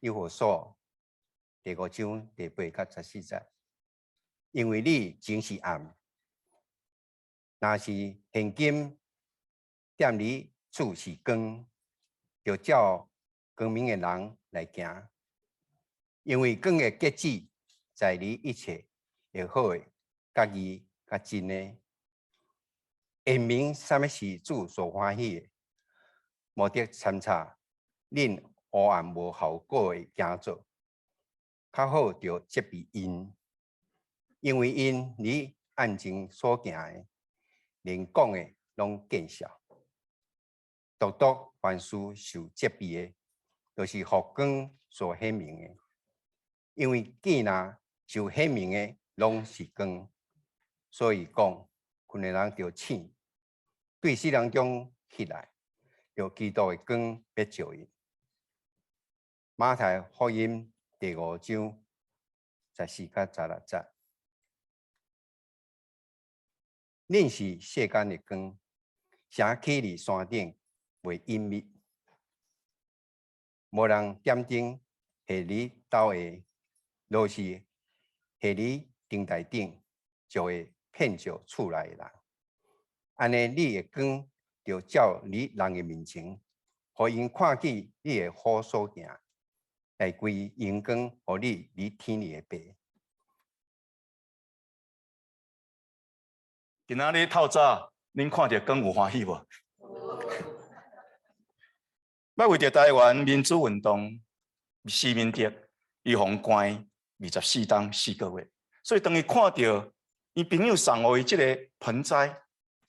以弗所第五章第八佮十四節，因為你前是暗，若是現今踮佇主是光，就照光明的人來行。因為光的結子在佇一切會好的、佮義、佮真的，驗明啥物是主所歡喜的，毋得參差恁黑暗無效果的行做，較好著責備𪜶，因為𪜶佇暗中所行的，連講的攏見笑。獨獨凡事受責備的，就是予光所顯明的，因為既若受顯明的攏是光，所以講睏的人著醒，對死人中起來，著基督的光欲照𪜶。馬太福音第五章十四佮十六節，恁是世間的光，城起佇山頂袂隱密，無人點燈下佇斗下，若是下佇燈臺頂，就會遍照厝內的人。按呢，你的光就照佇人的面前，予𪜶看見你的好所行，來歸榮光予你佇天裡的爸。今仔日透早，恁看著光有歡喜無？欲為著台灣民主運動，施明德伊予人關二十四冬四個月，所以當伊看著伊朋友送予伊這个盆栽，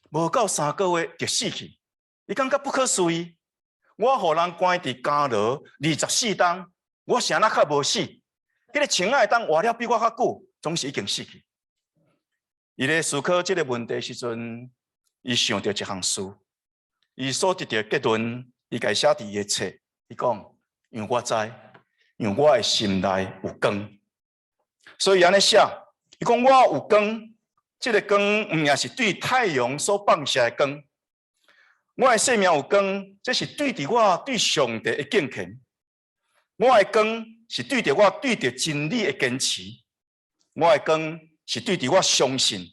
無夠三個月就死去，伊感覺不可思議。我予人關佇監牢二十四冬，我啥若較無死？彼個樹仔會當活了比我較久，總是已經死去。伊咧思考這个問題時陣，伊想著一項事，伊所得著結論，伊共寫佇伊的冊，伊講：因為我知，因為我的心內有光，所以按呢寫，伊講我有光，這个光毋也是對太陽所放射的光，我的生命有光，這是對著我對上帝的敬虔，我的光是對著我對著真理的堅持，我的光是對著我相信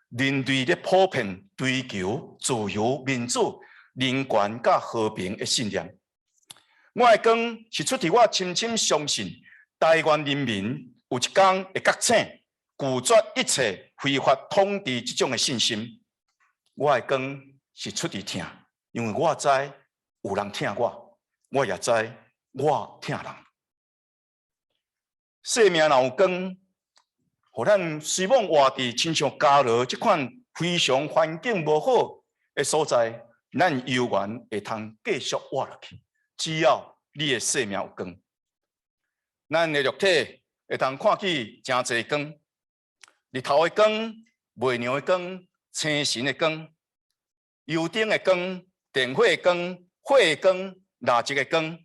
人類咧普遍追求自由、民主、人權佮和平的信念。我的光是出佇我深深相信台灣人民有一天會覺醒，拒絕一切非法統治這種的信心。我的光是出佇疼，因為我知有人疼我，我也知我疼人。生命若有光，予咱雖罔活佇親像監牢這款非常環境無好的所在，咱猶原會通繼續活落去。只要你的生命有光，咱的肉體會通看見誠濟光，日頭的光、月娘的光、星辰的光、油燈的光、電火的光、火的光、蠟燭的光。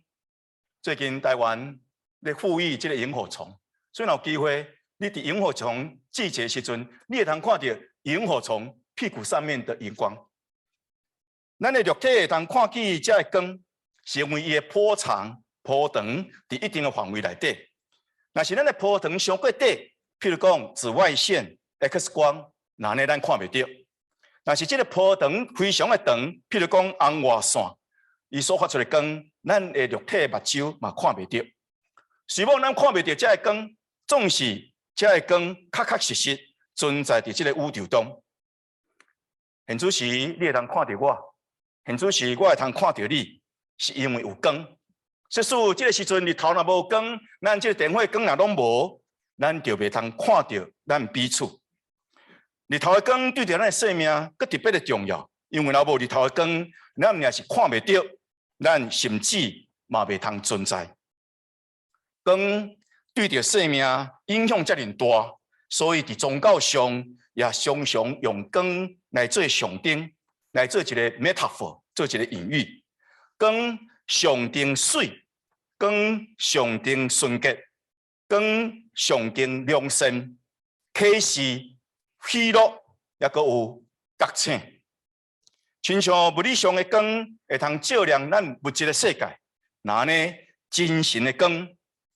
最近台灣咧復育這个螢火蟲，所以若有機會，你佇螢火蟲季節時陣，你會通看著螢火蟲屁股上面的熒光。咱的肉體會通看見這个光，是因為伊的波長、波長佇一定的範圍內底。若是咱的波長傷過短，譬如講紫外線、X 光，那呢咱看袂著。若是這个波長非常的長，譬如講紅外線，伊所發出的光，咱的肉體目睭嘛看袂著。雖罔咱看袂著這个光，總是這个光確確實實存在佇這个宇宙中。現此時你會通看著我，現此時我會通看著你，是因為有光。即使這个時陣日頭若無光，咱這个電火光若攏無，咱就袂通看著咱彼此。日頭的光對著咱的生命閣特別的重要，因為若無日頭的光，咱毋也是看袂著，咱甚至嘛袂通存在。光對著生命影響遮爾大，所以佇宗教上也常常用光來做象徵，來做一个 metaphor，做一个隱喻。光象徵水，光象徵純潔，光象徵良善、啟示、喜樂，抑閣有覺醒。親像物理上的光會通照亮咱物質的世界，那呢精神的光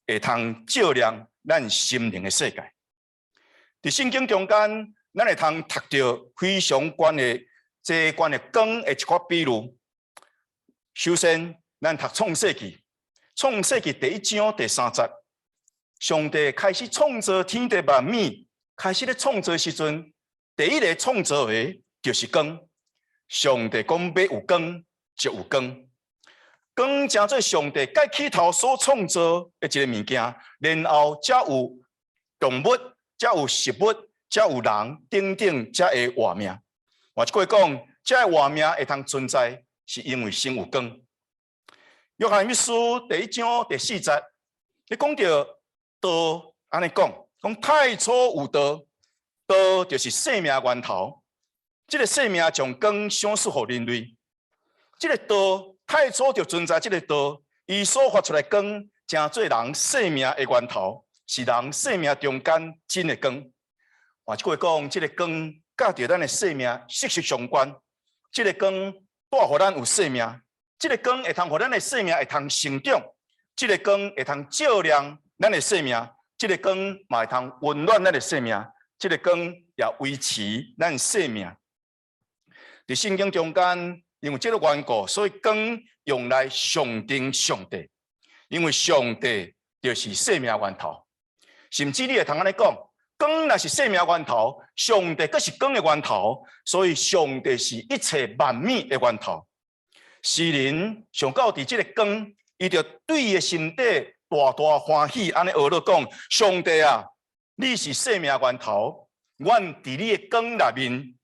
會通照亮咱心靈的世界。佇聖經中間，咱會通讀著非常懸的這關的光的一寡比喻。首先，咱讀創世記，創世記第一章第三節，上帝開始創造天地萬物，開始咧創造時陣，第一個創造的就是光。上帝講欲有光，就有光。光成做上帝蓋起頭所創造的一個物件，然後才有動物，才有植物，才有人等等，才會活命。換一句話講，這個活命會通存在，是因為先有光。約翰一書第一章第四節，你講著道按呢講，講太初有道，道就是生命源頭。這個生命將光賞賜予人類，這個道太初就存在，這個道，伊所發出來光，成做人生命的源頭，是人生命中間真的光。換一句話講，這個光佮著咱的生命息息相關。這個光帶予咱有生命，這個光會通予咱的生命會通成長，這個光會通照亮咱的生命，這個光嘛會通溫暖咱的生命，這個光也維持咱生命。佇聖經中間，因為這個緣故，所以光用來象徵上帝，因為上帝就是生命源頭。甚至你會通按呢講，光若是生命源頭，上帝閣是光的源頭，所以上帝是一切萬物的源頭。詩人想到佇這個光，伊就對伊的心底大大歡喜，按呢呵咾講：上帝啊，你是生命源頭，阮佇你的光內面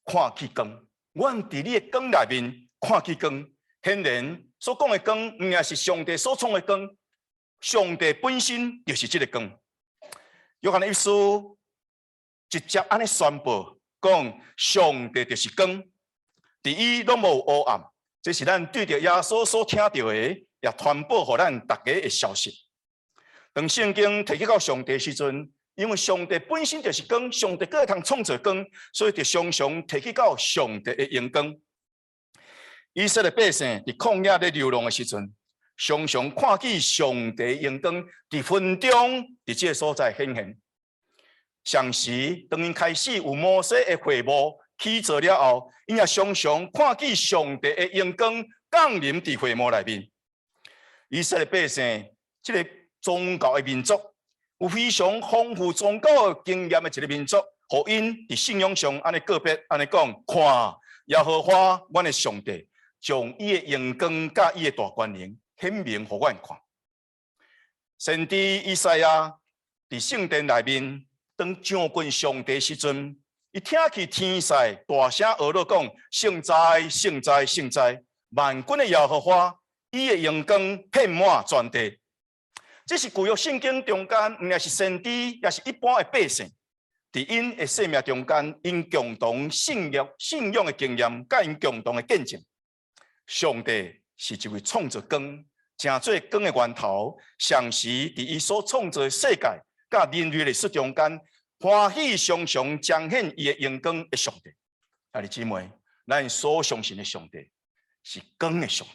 看見光。阮佇你的光內面看見光，顯然所講的光，毋但是上帝所創的光，上帝本身就是這個光。約翰一書直接按呢宣布講，上帝就是光，佇伊攏無黑暗。這是咱對著耶穌所聽著的，也傳播予咱逐家的消息。當聖經提起到上帝時陣，因為上帝本身就是光，上帝閣會通創造光，所以就常常提起到上帝的榮光。以色列百姓佇曠野咧流浪的時陣，常常看見上帝榮光佇雲中，佇這個所在顯現。同時，當𪜶開始有摩西的會幕起造了後，𪜶也常常看見上帝的榮光降臨佇會幕內面。以色列百姓這個宗教的民族，有非常豐富宗教經驗的一個民族，予𪜶佇信仰上按呢告別，按呢講，看耶和華阮的上帝，將伊的榮光佮伊的大權能顯明予阮看。先知以賽亞佇聖殿內面，當將近上帝時陣，伊聽去天使大聲呵咾講：聖哉，聖哉，聖哉！萬軍的耶和華，伊的榮光遍滿全地。這是舊約聖經中間，毋但是先知，也是一般的百姓，佇𪜶的生命中間，𪜶共同信仰的經驗，佮𪜶共同的見證。上帝是一位創造光、成做光的源頭，同時佇伊所創造的世界，佮人類歷史中間，歡喜常常彰顯伊的榮光的上帝。兄弟姊妹，咱所相信的上帝是光的上帝。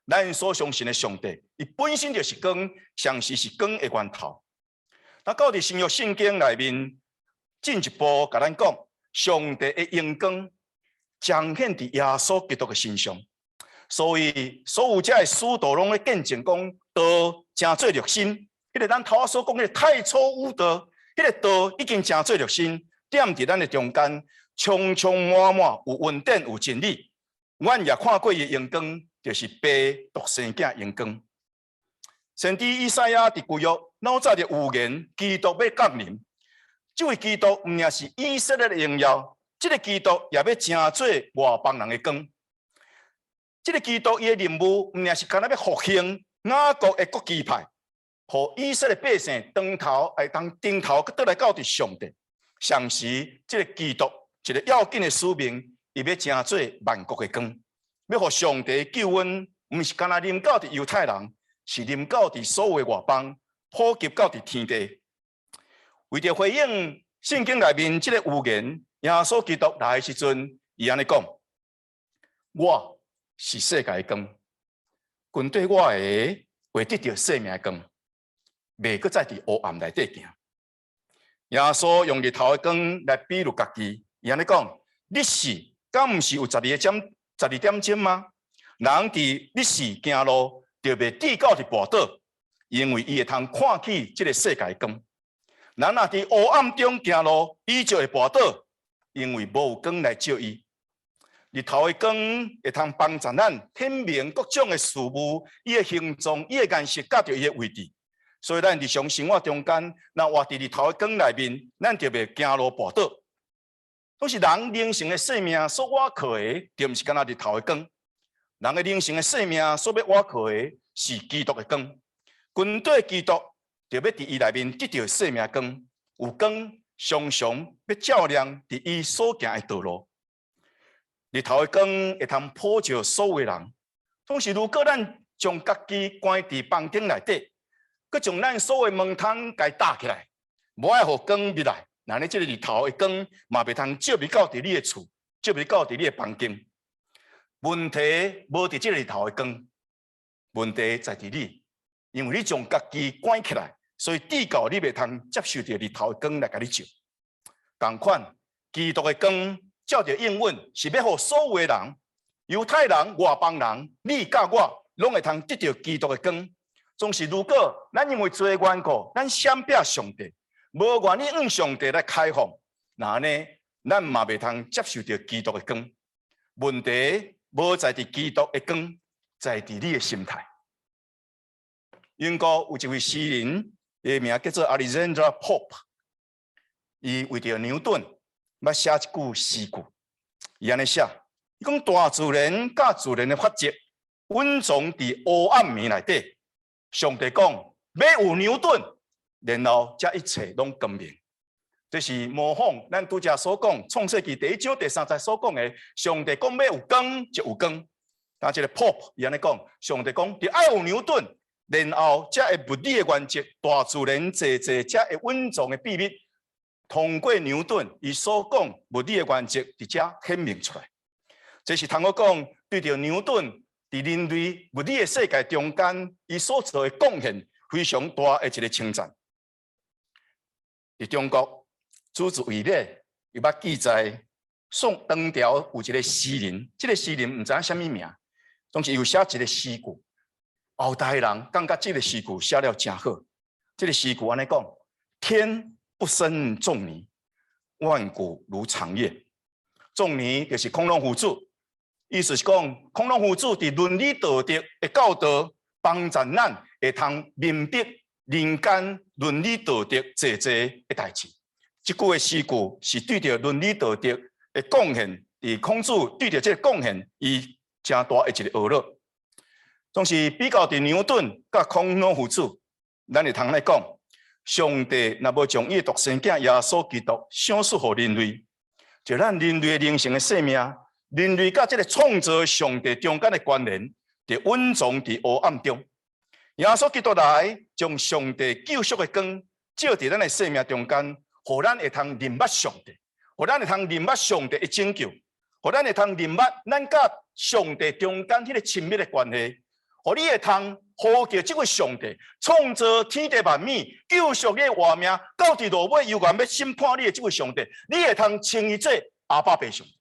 咱所相信的上帝，伊本身就是光，同時是光的源頭。那到佇新約聖經內面，進一步共咱講，上帝的榮光彰顯佇耶穌基督的身上。所以，所有這的使徒攏咧見證講，道成做肉身。彼個咱頭仔所講的太初有道，彼個道已經成做肉身，踮佇咱的中間，充充滿滿有恩典有真理。阮也看過伊的榮光，就是父獨生子榮光。先知以賽亞佇舊約老早就預言基督欲降臨。這位基督毋但是以色列的榮耀，這個基督也欲成做外邦人的光。這個基督伊的任務毋但是干焦欲復興雅各的國支派，予以色列百姓轉頭會當轉頭閣轉來到佇上帝。同時，這個基督一個要緊的使命，伊欲成做萬國的光，欲予上帝救恩，毋是干焦臨到佇猶太人，是臨到佇所有的外邦，普及到佇天地。為著回應聖經內面這個預言，耶穌基督來的時陣，伊按呢講：我是世界的光，跟綴我的會得著生命的光。袂閣再佇烏暗內底行。耶穌用日頭的光來比喻家己，伊按呢講：日時敢毋是有十二個點12點鐘嗎？人佇日時行路，就袂致到佇跋倒，因為伊會通看見這个世界光。人若佇烏暗中行路，伊就會跋倒，因為無有光來照伊。日頭的光會通幫助咱顯明各種的事物，伊的形狀、伊的顏色，佮著伊的位置。所以咱日常生活中間，若活佇日頭的光內面，咱就袂行路跋倒。總是人靈性的生命所倚靠的，就毋是干焦日頭的光。人的靈性的生命所欲倚靠的是基督的光。跟隨基督，就欲佇伊內面得著生命光。有光常常欲照亮佇伊所行的道路。日頭的光會通普照所有的人。總是如果咱將家己關佇房間內底，閣將咱所有門窗共罩起來，無愛予光入來，那呢這个日頭的光嘛袂通照入到佇你的厝，照入到佇你的房間。問題無佇這个日頭的光，問題在佇你，因為你將家己關起來，所以致到你袂通接受著日頭的光來共你照。仝款，基督的光照著應允，是欲予所有的人，猶太人、外邦人，你佮我，攏會通得著基督的光。總是如果咱因為罪的緣故，咱閃避上帝，無願意向上帝來開放，那呢，咱嘛袂通接受著基督的光。問題無在佇基督的光，在佇你的心態。英國有一位詩人，伊名叫做 Alexander Pope，伊為著牛頓，捌寫一句詩句，伊按呢寫，伊講大自然佮自然的法則，隱藏佇烏暗暝內底。上帝講欲有牛頓，然後這一切攏光明。這是模仿咱拄才所講，創世記第一章第三節所講的，上帝講欲有光就有光。但這个 Pope 伊按呢講，上帝講著愛有牛頓，然後才會物理的原則，大自然濟濟才會隱藏的秘密，通過牛頓伊所講物理的原則，佇遮顯明出來。這是通好講對著牛頓佇人類物理的世界中間，伊所做的貢獻非常大的一个稱讚。佇中國，諸子為禮，伊捌記載宋唐朝有一个詩人，這个詩人毋知影啥物名，總是有寫一个詩句。後代人感覺這个詩句寫了誠好。這个詩句按呢講：天不生仲尼，萬古如長夜。仲尼就是孔老夫子，意思是講孔老夫子佇倫理道德的教導，幫助咱會通明白人間倫理道德濟濟的代誌。這句的詩句是對著倫理道德的貢獻，佇孔子對著這个貢獻，伊誠大的一个學樂。總是比較佇牛頓佮孔老夫子，咱會通來講，上帝若無將伊的獨生囝耶穌基督賞賜予人類，就咱人類的靈性的生命，人類佮這个創造上帝中間的關聯，就隱藏佇黑暗中。耶穌基督來，將上帝救贖的光照佇咱的生命中間，予咱會通認捌上帝，予咱會通認捌上帝的拯救，予咱會通認捌咱佮上帝中間彼个親密的關係。予你會通呼叫這位上帝，創造天地萬物，救贖你的活命，到佇落尾猶原欲審判你的這位上帝，你會通稱伊做阿爸父上帝。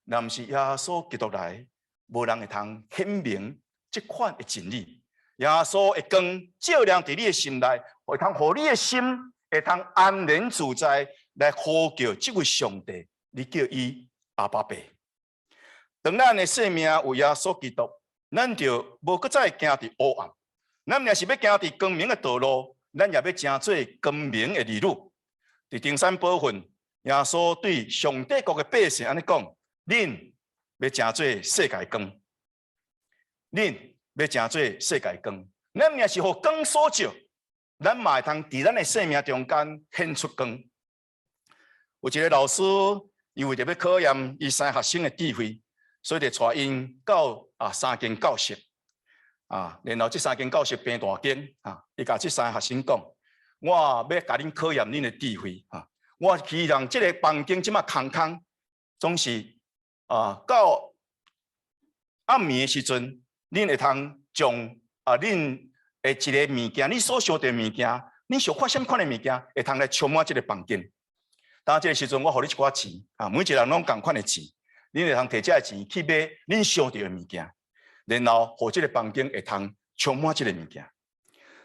若毋是耶穌基督來，無人會通顯明這款的真理。耶穌的光照亮佇你的心內，會通予你的心會通安然自在來呼叫這位上帝，你叫伊阿爸父。當咱的生命有耶穌基督，咱就無閣再行佇黑暗。咱若是欲行佇光明的道路，咱也欲成做光明的兒女。佇登山寶訓，耶穌對上帝國的百姓按呢講：恁欲成做世界光，恁欲成做世界光。咱若是予光所照，咱嘛會通佇咱的生命中間顯出光。有一个老師，伊為著欲考驗伊三个學生的智慧，所以就帶𪜶到三間教室啊，然後這三間教室變大間啊，伊共這三个學生講：我欲共恁考驗恁的智慧啊！我希望這个房間這馬空空，總是到暗暝的時陣，恁會通將恁的一个物件，你所想著物件，你想看啥物款的物件，會通來充滿這個房間。當這個時陣，我予你一寡錢，啊，每一個人攏仝款的錢，你會通提這个錢去買恁想著的物件，然後予這個房間會通充滿這個物件。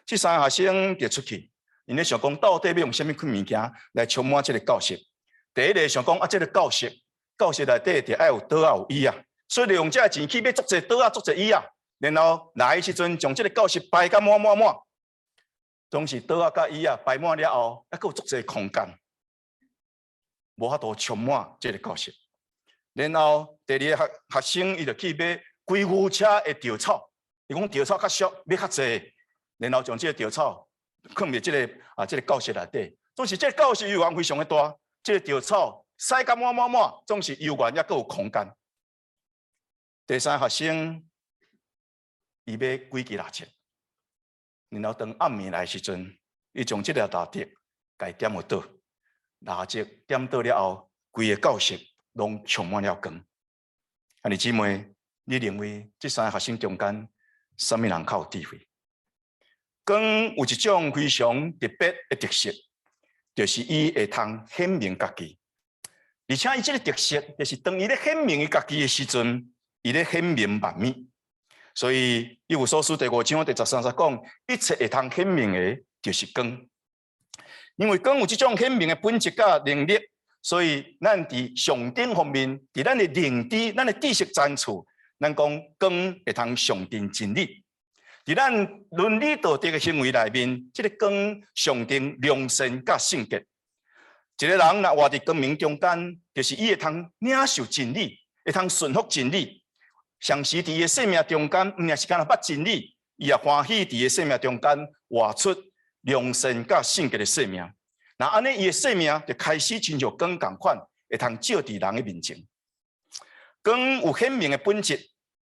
這三个學生就出去，𪜶咧想講到底欲用啥物款物件來充滿這個教室。第一個想講啊，這個教室，教室內底就愛有桌仔有椅仔，所以就用這个錢去買足濟桌仔、足濟椅仔，然後來的時陣將這個教室排甲滿滿滿，總是桌仔佮椅仔排滿了後，猶閣有足濟空間，無法度充滿這個教室。然後第二個學學生伊就去買規牛車的稻草，伊講稻草較俗，買較濟，然後將這個稻草囥佇這個教室內底，總是這個教室猶原非常的大，這個稻草塞甲滿滿滿，總是猶原猶閣有空間。第三個學生，伊買幾支蠟燭，然後當暗暝來時陣，伊將這個蠟燭共伊點予倒，蠟燭點倒了後，規個教室攏充滿了光。兄弟姊妹，你認為這三個學生中間，啥物人較有智慧？光有一種非常特別的特色，就是伊會通顯明家己，而且伊這個特色，就是當伊咧顯明伊家己的時陣，伊咧顯明萬物。所以以弗所書第五章第13節講，一切會通顯明的，就是光。因為光有這種顯明的本質佮能力，所以咱佇上頂方面，佇咱的認知、咱的知識層次，咱講光會通象徵真理。佇咱倫理道德的行為內面，這個光象徵良善佮聖潔。一個人若活佇光明中間，就是伊會通領受真理，會通順服真理。同時佇伊的生命中間，毋但是干焦捌真理，伊也歡喜佇伊的生命中間活出良善佮聖潔的生命。若按呢，伊的生命就開始親像光仝款，會通照佇人的面前。光有顯明的本質，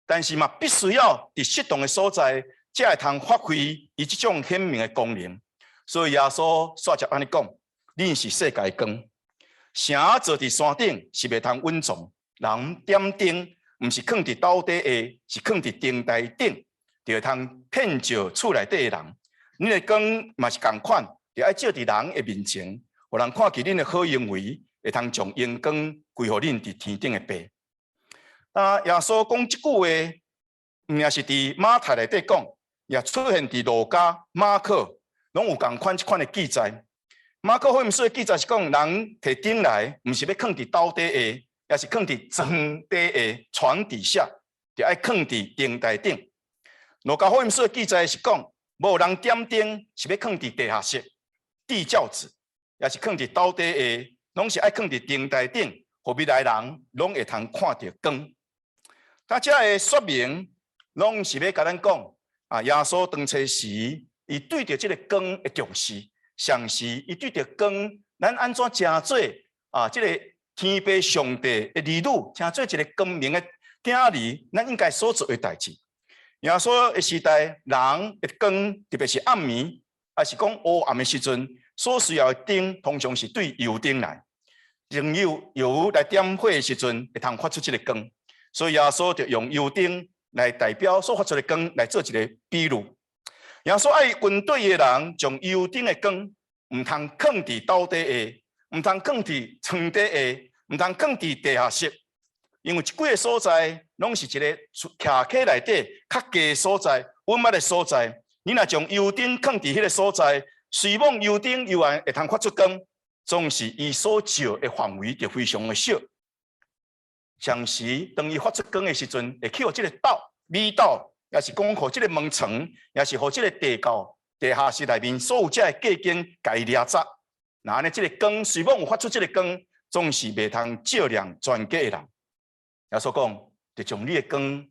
但是嘛，必須要佇適當的所在，才會通發揮伊這種顯明的功能。所以耶穌煞接按呢講：恁是世界的光，城坐佇山頂是袂通隱藏。人點燈，毋是囥佇斗底下，是囥佇燈台頂，就會通遍照厝內底的人。恁的光嘛是仝款，就愛照佇人的面前，予人看見恁的好行為，會通將榮光歸予恁佇天頂的爸。啊，耶穌講這句話，毋但是佇馬太內底講，也出現佇路加、馬可，攏有仝款這款的記載。馬可福音書的記載是講，人提燈來，毋是欲囥佇斗底下，抑是囥佇床底下、床底下，就愛囥佇燈台頂。路加福音書的記載是講，無人點燈是欲囥佇地下室、地窖子，抑是囥佇斗底下，攏是愛囥佇燈台頂，予入來人攏會通看著光。他這个說明，攏是欲共咱講啊，耶穌當初時，伊對著這个光的重視，同時伊對著光，咱按怎成做啊？這个天父上帝的兒女，成做一个光明的囝兒，咱應該所做的代誌。耶穌的時代，人的光，特別是暗暝，抑是講黑暗的時陣，所需要的燈，通常是對油燈來，用油油來點火的時陣，會通發出這个光。所以耶穌就用油燈來代表所發出的光來做一个比喻。耶穌愛軍隊的人將油燈的光，毋通囥佇斗底下，毋通囥佇床底下，毋通囥佇地下室，因為這幾个所在攏是一个徛起內底較低的所在、隱密的所在。你若將油燈囥佇彼个所在，雖罔油燈猶原會通發出光，總是伊所照的範圍就非常的小。同時，當伊發出光的時陣，會去予這个斗、米斗，抑是講予這个門床，抑是予這个地窖、地下室內面所有這个隔間，共伊掠走。若按呢，這个光雖罔有發出這个光，總是袂通照亮全家的人。耶穌講，就將你的光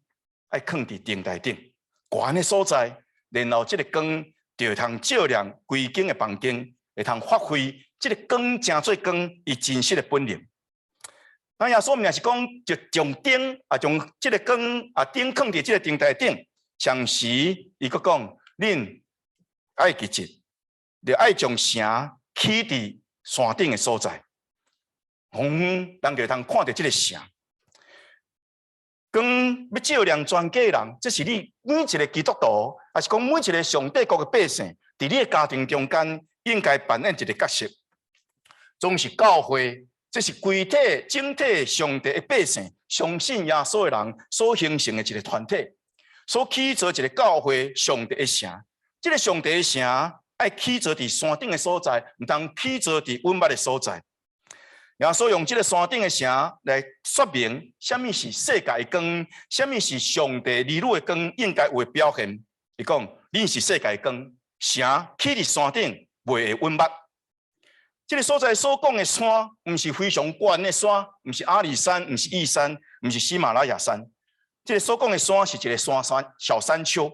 愛囥佇燈台頂，懸的所在，然後這个光就會通照亮規間的房間，會通發揮這个光成做光伊真實的本領。那耶穌毋但是講，就將燈啊，將這个光啊燈囥佇這个燈台頂，同時伊閣講，恁愛記得，就愛將城起佇山頂的所在，遠遠人就會通看著這个城。光欲照亮全家人，這是你每一個基督徒，抑是講每一個上帝國的百姓，佇你的家庭中間應該扮演一個角色。總是教會，這是規體整體上帝的百姓，相信耶穌的人所形成的一個團體，所起造一個教會上帝的城。這個上帝的城愛起造佇山頂的所在，毋通起造佇隱密的所在。耶穌用這個山頂的城來說明，啥物是世界的光，啥物是上帝兒女的光應該有的表現。伊講，恁是世界的光，城起佇山頂，袂會隱密。這個所在所講的山，毋是非常懸的山，毋是阿里山，毋是玉山，毋是喜馬拉雅山。這個所講的山是一個山山小山丘。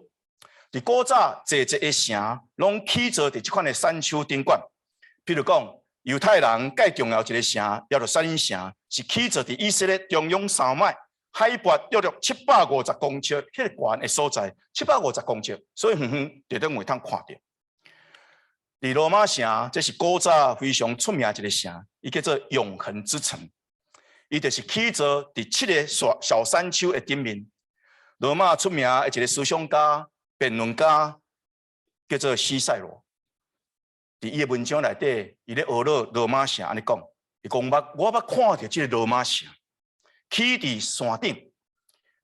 佇古早，濟濟的城攏起造佇這款的山丘頂懸。譬如講，猶太人蓋重要一個城，耶路撒冷城，是起造佇以色列中央山脈，海拔約略750公尺，彼個懸的所在，七百五十公尺，所以遠遠就當會通看著。佇羅馬城，這是古早非常出名一個城，伊叫做永恆之城，伊就是起造佇七个小小山丘的頂面。羅馬出名的一個思想家、辯論家，叫做西塞羅。佇伊的文章內底，伊咧學羅羅馬城按呢講，伊講捌我捌看著這個羅馬城，起佇山頂，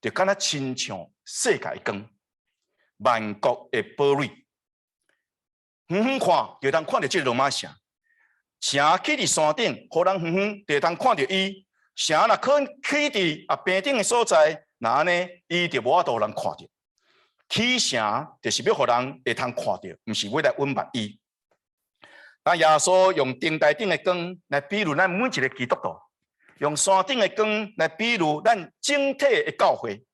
就敢若親像世界光、萬國的堡壘。遠遠看就通看著這個羅馬城，城起佇山頂，予人遠遠就通看著伊。城若可起佇平頂的所在，若按呢，伊就無法度予人看著。起城就是欲予人會通看著，毋是欲來隱密伊。當耶穌用燈台頂的光來比喻咱每一個基督徒，用山頂的光來比喻咱整體的教會。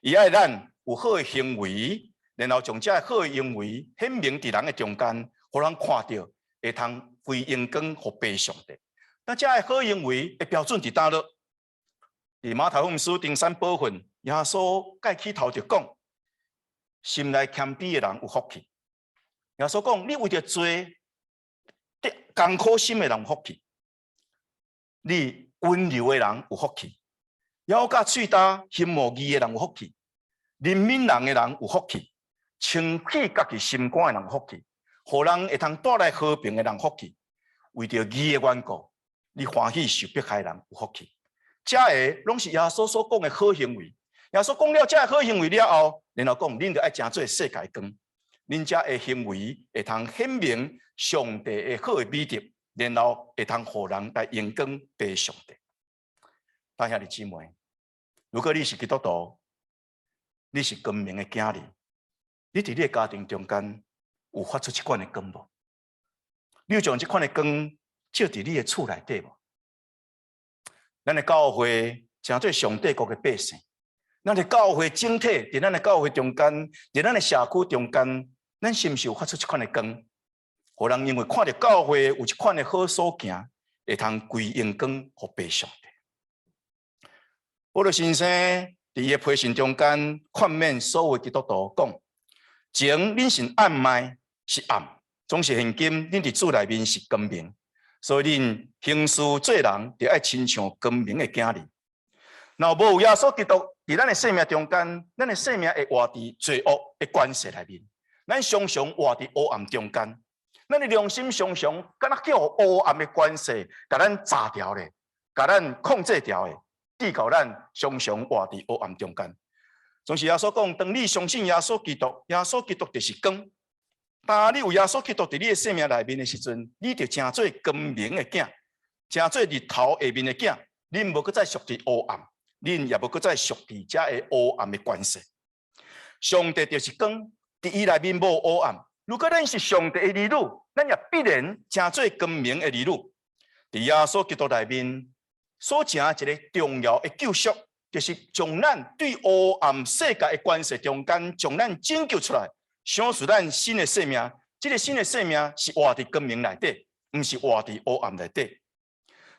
伊愛咱有好的行為，然後將這個好的行為顯明佇人的中間，予人看著，會通歸榮光予父上帝。那這個好行為的標準佇佗落？佇馬太福音書登山寶訓，耶穌蓋起頭就講：心內謙卑的人有福氣。耶穌講：你為著罪得艱苦心的人有福氣，你溫柔的人有福氣，枵甲喙焦欣慕義的人有福氣，憐憫人的人有福氣，清洗家己心肝的人有福氣，予人會通帶來和平的人有福氣，為著義的緣故，你歡喜受迫害的人有福氣。這个攏是耶穌所講的好行為。耶穌講了這个好行為了後，然後講恁著愛成做世界光，恁這个行為會通顯明上帝的好的美德，然後會通予人來榮光父上帝。親兄弟姊妹，如果你是基督徒，你是光明的囝兒，你佇你的家庭中間有發出這款的光無？你有將這款的光照佇你的厝內底無？咱的教會成做上帝國的百姓，咱的教會整體佇咱的教會中間，佇咱的社區中間，咱是毋是有發出這款的光？予人因為看著教會有這款的好所行，會通歸榮光予父上帝。保祿先生佇伊的批信中間勸勉所有基督徒講：前恁是暗暝，是暗，總是現今恁佇主內面是光明，所以恁行事做人，著愛親像光明的囝兒。若無有耶穌基督佇咱的生命中間，咱的生命會活佇罪惡的權勢內面，咱常常活佇黑暗中間，咱的良心常常敢若叫黑暗的權勢共咱閘牢咧，共咱控制牢的，致到咱常常活佇黑暗中間。總是耶穌講，當你相信耶穌基督，耶穌基督就是光。當你有耶穌基督佇你的生命內面的時陣，你就成做光明的囝，成做日頭下面的囝。恁無閣再屬佇黑暗，恁也無閣再屬佇這个黑暗的權勢。上帝就是光，佇伊內面無黑暗。如果咱是上帝的兒女，咱也必然成做光明的兒女。佇耶穌基督內面所成一个重要的救贖，就是將咱對黑暗世界的權勢中間，將咱拯救出來，賞賜咱新的生命。這个新的生命是活佇光明內底，毋是活佇黑暗內底。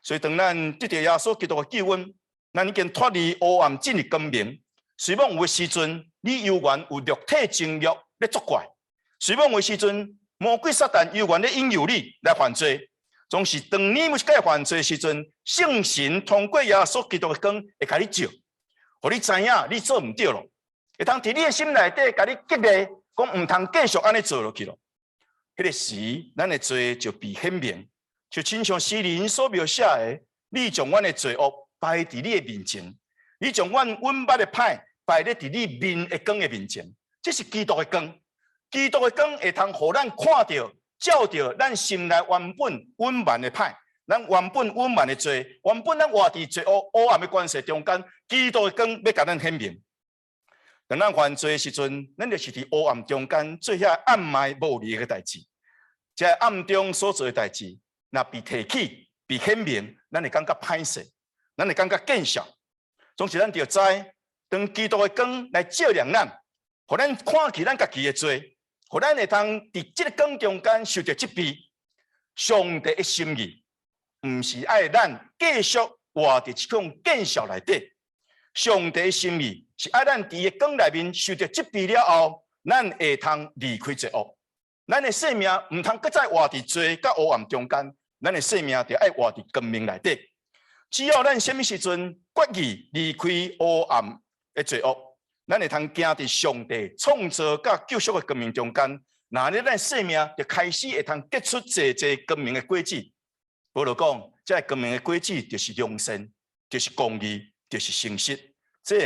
所以當咱得著耶穌基督的救恩，咱已經脫離黑暗進入光明。雖罔有的時陣，你猶原有肉體情慾咧作怪；雖罔有的時陣，魔鬼撒旦猶原咧引誘你來犯罪。總是當你每一擺犯罪的時陣，聖神通過耶穌基督的光會共你照，予你知影你做毋著咯，會通佇你的心內底共你激勵，講毋通繼續按呢做落去咯。彼個時，咱的罪就被顯明，就親像詩人所描寫的，你將阮的罪惡擺佇你的面前，你將阮隱密的歹擺咧佇你面的光的面前。這是基督的光，基督的光會通予咱看著、照著咱心內原本隱瞞的歹，咱原本隱瞞的罪，原本咱活佇罪惡黑暗的關係中間，基督的光欲共咱顯明。當咱犯罪的時陣，咱就是佇黑暗中間做遐暗昧無利的代誌。這暗中所做的代誌，若被提起、被顯明，咱會感覺歹勢，咱會感覺見笑。總是咱著知，當基督的光來照亮咱，予咱看見咱家己的罪，予咱會通佇這个光中間受著責備。上帝的心意，毋是愛咱繼續活佇這種見笑內底。上帝的心意是愛咱佇伊光內面受著責備了後，咱會通離開罪惡。咱的生命毋通閣再活佇罪佮黑暗中間，咱的生命著愛活佇光明內底。只要咱啥物時陣決意離開黑暗的罪惡，咱會通行佇上帝創造佮救贖的光明中間，那呢，咱生命就開始會通結出濟濟光明的果子。保羅講，這个光明的果子就是良善，就是公義，就是誠實。這个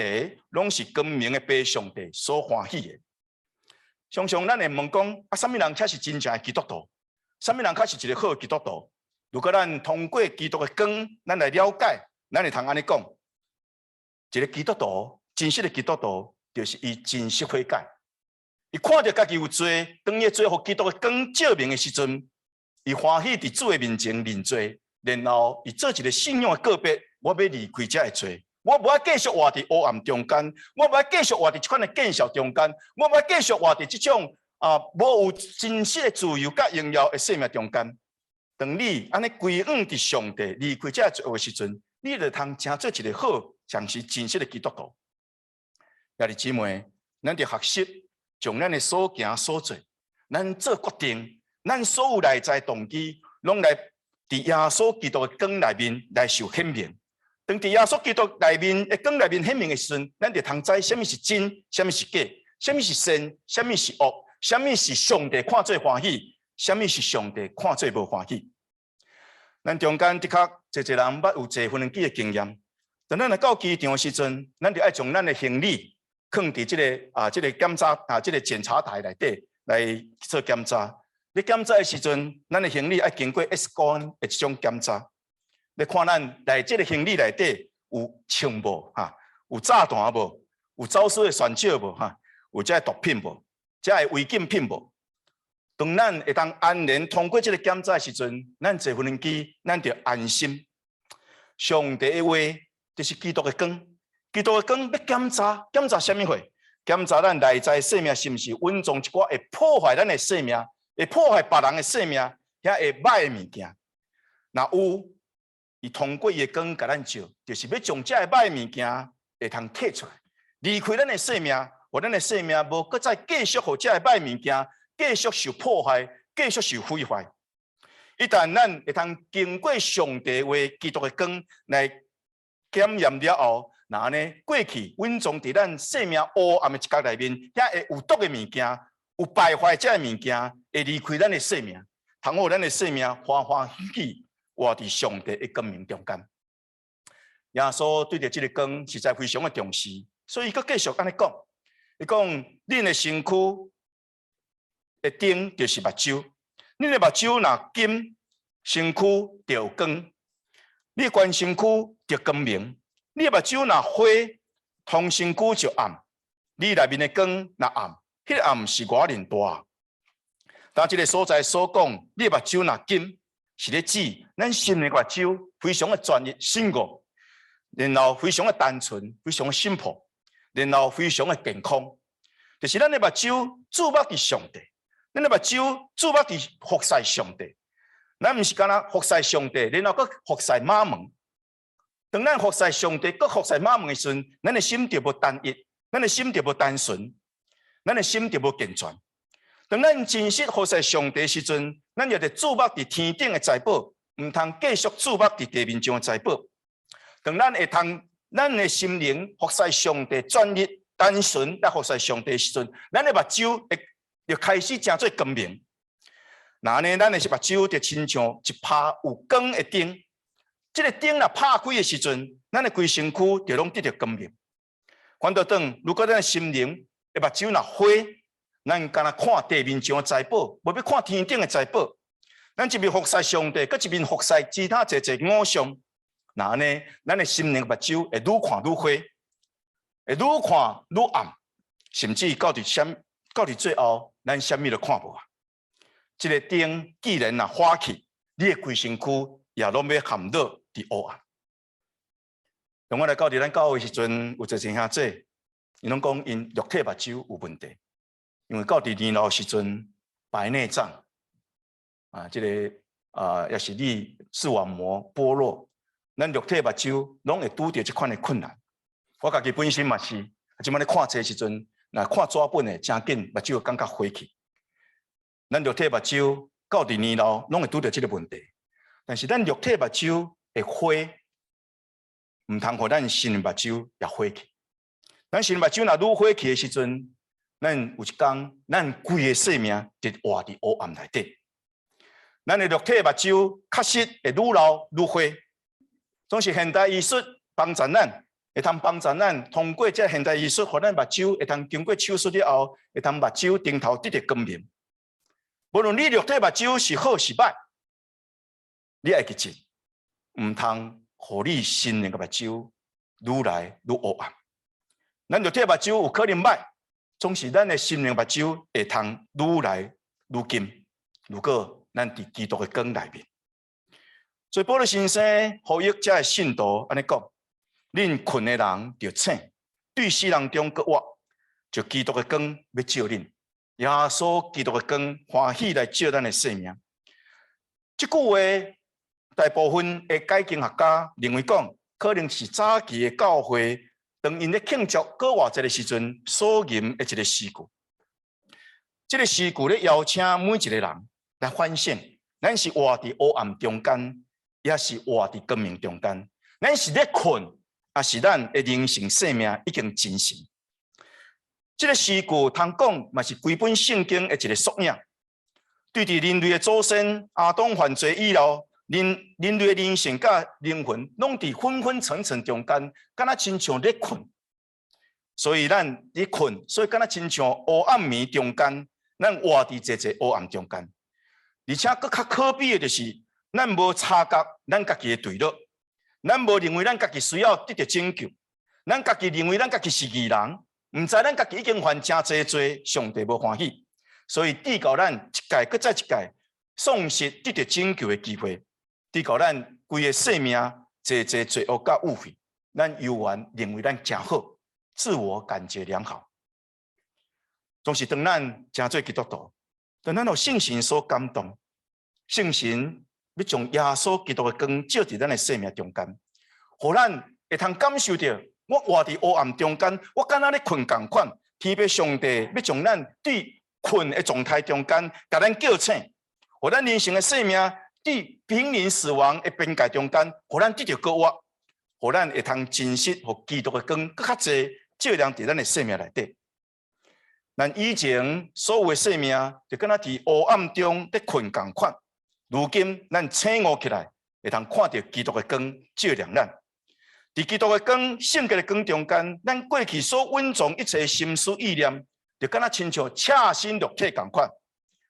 攏是光明的父上帝所歡喜的。常常咱會問講，啊，啥物人才是真正的基督徒？啥物人才是一个好的基督徒？如果咱通過基督的光，咱來了解，咱會通按呢講：一个基督徒，真實的基督徒，就是伊真實悔改。伊看著家己有罪，當伊的罪予基督的光照明的時陣，伊歡喜佇主的面前認罪，然後伊做一个信仰的告別，我欲離開這个罪。我無愛繼續活佇黑暗中間，我無愛繼續活佇這款的見笑中間，我無愛繼續活佇這種無有真實的自由佮榮耀的生命中間。當你按呢歸向佇上帝，離開這个罪惡的時陣，你就通成做一个好，像是真實的基督徒。兄弟姊妹，咱著學習將咱的所行所做，咱做決定，咱所有內在動機，攏來佇耶穌基督的光內面來受顯明。當佇耶穌基督內面的光內面顯明的時陣，咱就通知啥物是真，啥物是假，啥物是善，啥物是惡，啥物是上帝看做歡喜，啥物是上帝看做無歡喜。咱中間的確濟濟人捌有坐飛機的經驗。當咱來到機場的時陣，咱就愛將咱的行李囥佇這個檢查啊，這個檢查台內底來做檢查。咧檢查的時陣，咱的行李愛經過 X 光的這種檢查。咧看咱內這个行李內底有槍無？哈，有炸彈無？有走私的船隻無？哈，有這个毒品無？這个違禁品無？當咱會當安然通過這个檢查的時陣，咱坐飛機，咱就安心。上帝的話就是基督的光，基督的光欲檢查，檢查啥物貨？檢查咱內在生命是毋是隱藏一寡會破壞咱的生命，會破壞別人的生命，遐會歹的物件。若有，伊通過伊的光共咱照，就是欲將這个歹物件會通剔出來，離開咱的生命，予咱的生命無閣再繼續予這个歹物件繼續受破壞，繼續受毀壞。一旦咱會通經過上帝話基督的光來檢驗了後，若按呢過去隱藏佇咱生命黑暗的一角內面，遐會有毒的物件，有敗壞這个物件，會離開咱的生命，通予咱的生命歡歡喜喜活佇上帝的光明中間。耶穌對著這个光實在非常的重視，所以伊閣繼續按呢講，伊講恁的身軀的燈就是目睭，恁的目睭若金，身軀就有光；你全身軀就光明。你的目睭若花，通身軀就暗。你內面的光若暗，彼个暗是偌爾大。當這个所在所講，你的目睭若金，是咧指咱心靈目睭非常的專一、醒悟，然後非常的單純、非常的 simple，然後非常的健康。就是咱的目睭注目佇上帝，咱的目睭注目佇服侍上帝。咱毋是干焦服侍上帝，然後閣服侍瑪門。當咱服侍上帝，閣服侍瑪門的時陣，咱的心就無單一，咱的心就無單純，咱的心就無健全。當咱真實服侍上帝時陣，咱就得注目佇天頂的財寶，毋通繼續注目佇地面上的財寶。當咱會通，咱的心靈服侍上帝專一、單純來服侍上帝的時陣，咱的目睭會就開始成做光明。若按呢，咱的目睭就親像一拍有光的燈。這个燈若拍開的時陣，咱的規身軀就攏得著光明。反倒轉，如果咱的心靈的目睭若花，咱干焦看地面上的財寶，無欲看天頂的財寶。咱一面服侍上帝，閣一面服侍其他濟濟偶像。若按呢，咱的心靈目睭會愈看愈花，會愈看愈暗，甚至到佇最後，咱啥物都看無啊！這个燈既然若花去，你的規身軀也攏欲陷落佇黑暗。當我來到佇咱教會時陣，有一個兄弟，𪜶攏講𪜶肉體目睭有問題，因為到佇年老時陣白內障啊，這个啊，抑是你視網膜剝落，咱肉體目睭攏會拄著這款的困難。我家己本身嘛是，這擺咧看冊時陣，若看紙本的，誠緊目睭會感覺花去。咱肉體目睭到佇年老，攏會拄著這个問題。但是咱肉體目睭會花，毋通予咱心靈目睭也花去。咱心靈目睭若愈花去的時陣，咱有一工，咱規个生命就活佇黑暗內底。咱的肉體目睭確實會愈老愈花。總是現代醫術幫助咱，會通幫助咱通過這現代醫術，予咱目睭會通經過手術了後，會通目睭頂頭得著光明。無論你肉體目睭是好是歹，你愛記住，毋通予你心靈的目睭愈來愈黑暗。咱肉體目睭有可能歹，總是咱的心靈目睭會通愈來愈金。如果咱佇基督的光內面，所以保祿先生呼籲遮的信徒按呢講：恁睏的人著醒，對死人中閣活，就基督的光欲照恁。耶穌基督的光歡喜來照咱的生命。這句話，大部分的解經學家認為講，可能是早期的教會當𪜶咧慶祝復活節的時陣所吟的一个詩句。這个詩句咧邀請每一個人來反省：咱是活佇黑暗中間，抑是活佇光明中間？咱是咧睏，抑是咱的靈性生命已經精神？這个詩句通講，嘛是規本聖經的一个縮影。對佇人類的祖先亞當犯罪以後，人類的靈性佮靈魂攏佇昏昏沉沉中間，敢若親像咧睏。所以咱佇睏，所以敢若親像黑暗暝中間，咱活佇濟濟黑暗中間。而且閣較可悲的就是，咱無察覺咱家己的墜落，咱無認為咱家己需要得著拯救，咱家己認為咱家己是義人，毋知咱家己已經犯誠濟罪，上帝無歡喜，所以致到咱一屆閣再一屆喪失得著拯救的機會，致到咱規个生命濟濟罪惡佮污穢，咱猶原認為咱誠好，自我感覺良好。總是當咱成做基督徒，當咱予聖神所感動，聖神欲將耶穌基督的光照佇咱的生命中間，予咱會通感受著，我活佇黑暗中間，我敢若咧睏仝款，天父上帝欲將咱對睏的狀態中間，共咱叫醒，予咱人生的生命佇瀕臨死亡的邊界中間，予咱得著復活，予咱會通真實，予基督的光閣較濟照亮佇咱的生命內底。咱以前所有的生命，就敢若佇黑暗中咧睏仝款，如今咱醒悟起來，會通看著基督的光照亮咱。佇基督的光、聖潔的光中間，咱過去所隱藏一切心思意念，就敢若親像赤身露體仝款。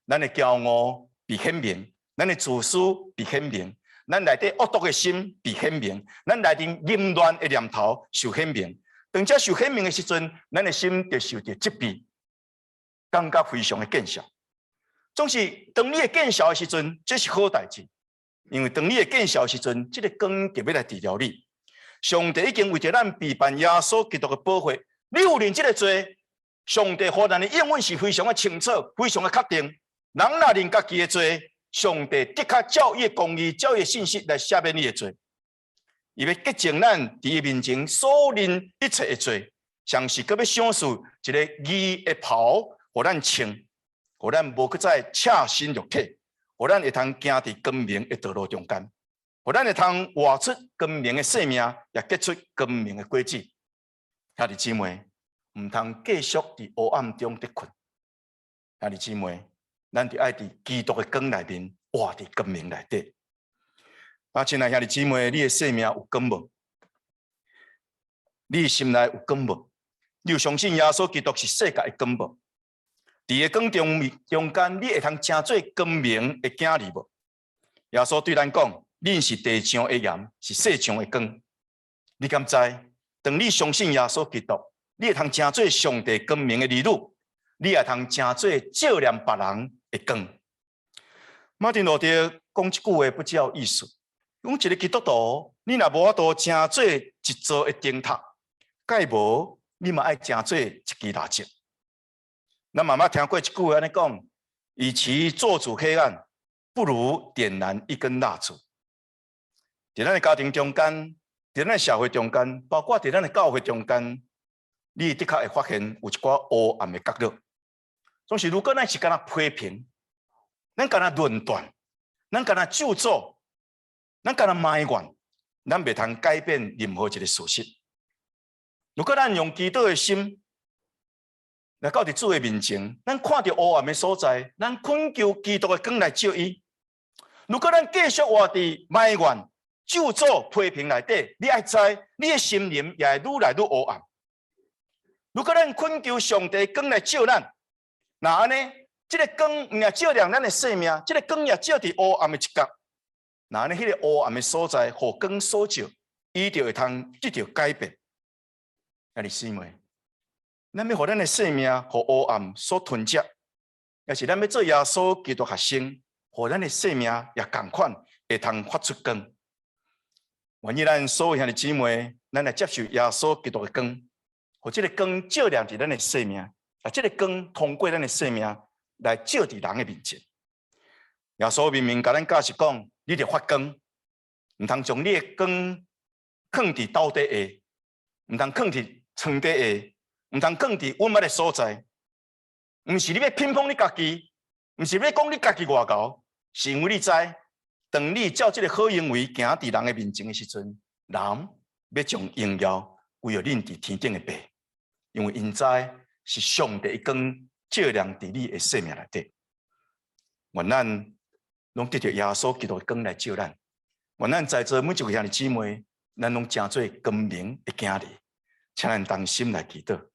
咱的驕傲被顯明，咱的自私被顯明，咱內底惡毒的心被顯明，咱內底淫亂的念頭受顯明。當這受顯明的時陣，咱的心就受著責備，感覺非常的見笑。總是當你會見笑的時陣，這是好代誌，因為當你會見笑的時陣，這个光就欲來治療你。上帝已經為著咱備辦耶穌基督的寶血，你有認這个罪，上帝予咱的應允是非常的清楚，非常的確定。人若認家己的罪，上帝的確照伊的公義、照伊的信實來赦免你的罪。伊欲潔淨咱佇伊面前所認一切的罪，像是閣欲賞賜一个義的袍，予咱穿，予咱無閣再赤身露體，予咱會通行佇光明的道路中間。予咱會通活出光明的生命，也結出光明的果子。兄弟姊妹，毋通繼續佇黑暗中咧睏。兄弟姊妹，咱著愛佇基督的光內面，活佇光明內底。啊，親愛兄弟姊妹，你的生命有光無？你的心內有光無？你有相信耶穌基督是世界的光無？佇个光中間，你會通成做光明的囝兒無？耶穌對咱講：恁是地上的鹽，是世上的光。你敢知？當你相信耶穌基督，你會通成做上帝光明的兒女，你也通成做照亮別人的光。馬丁路德講這句話不只有意思，講一個基督徒，你若無法度成做一座的燈塔，蓋無你嘛愛成做一支蠟燭。咱嘛捌聽過一句話按呢講：與其咒詛黑暗，不如點燃一根蠟燭。佇咱的家庭中間，佇咱的社會中間，包括佇咱的教會中間，你的確會發現有一寡黑暗的角落。總是如果咱是干焦批評，咱干焦論斷，咱干焦咒詛，咱干焦埋怨，咱袂通改變任何一個事實。如果咱用祈禱的心來到佇主的面前，咱看著黑暗的所在，咱懇求基督的光來照伊。如果咱繼續活佇埋怨、咒詛、批評內底，你愛知，你的心靈也會愈來愈黑暗。如果咱懇求上帝光來照咱，若按呢，這个光毋但照亮咱的生命，這个光也照佇黑暗的一角。若按呢，彼个黑暗的所在，予光所照，伊就會通得著改變。兄弟姊妹，咱欲予咱的生命予黑暗所吞食，抑是咱欲做耶穌基督學生，予咱的生命也仝款會通發出光。願意咱所有兄弟姊妹，咱來接受耶穌基督的光，予這个光照亮佇咱的生命，啊，這个光通過咱的生命來照佇人的面前。耶穌明明共咱教示講，你著發光，毋通將你的光囥佇斗底下，毋通囥佇床底下，毋通囥佇隱密的所在。毋是你欲品捧你家己，毋是欲講你家己偌𠢕，是因為你知，當你照這个好行為行佇人的面前的時陣，人欲將榮耀歸予恁佇天頂的父，因為𪜶知是上帝的光照亮佇你的生命內底。願咱攏得著耶穌基督的光來照咱。願咱在座每一位兄弟姊妹，咱攏成做光明的囝兒，請咱同心來祈禱。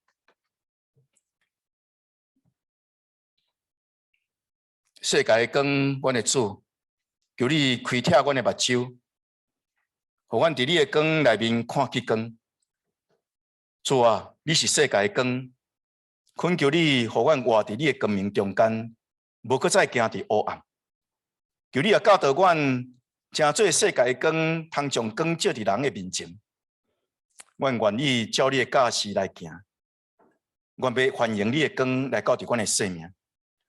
世界的光，阮的主，求你開啟阮的目睭，予阮佇你的光內面看見光。主啊，你是世界的光，懇求你，予阮活佇你的光明中間，無閣再行佇黑暗。求你也教導阮，成做世界的光，通將光照佇人的面前。阮願意照你的教示來行，阮欲歡迎你的光來到佇阮的生命。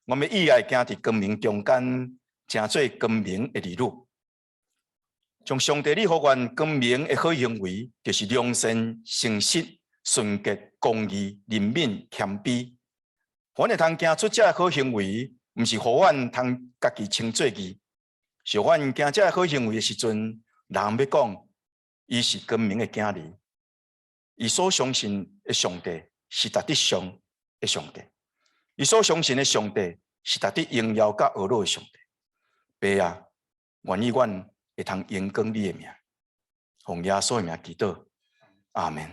阮欲以愛行佇光明中間，成做光明的兒女。將上帝你予阮光明的好行為，就是良善、誠實、純潔、公義、憐憫、謙卑。阮會通行出這个好行為，毋是予阮通家己稱做義。是阮行這个好行為的時陣，人欲講，伊是光明的囝兒，伊所相信的上帝是值得信的上帝，伊所相信的上帝是值得榮耀佮呵咾的上帝。爸啊，願意阮會通榮光你的名，奉耶穌的名祈禱，阿們。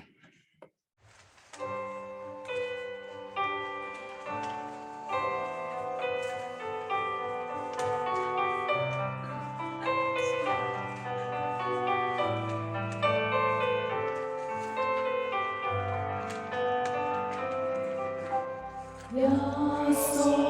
耶穌。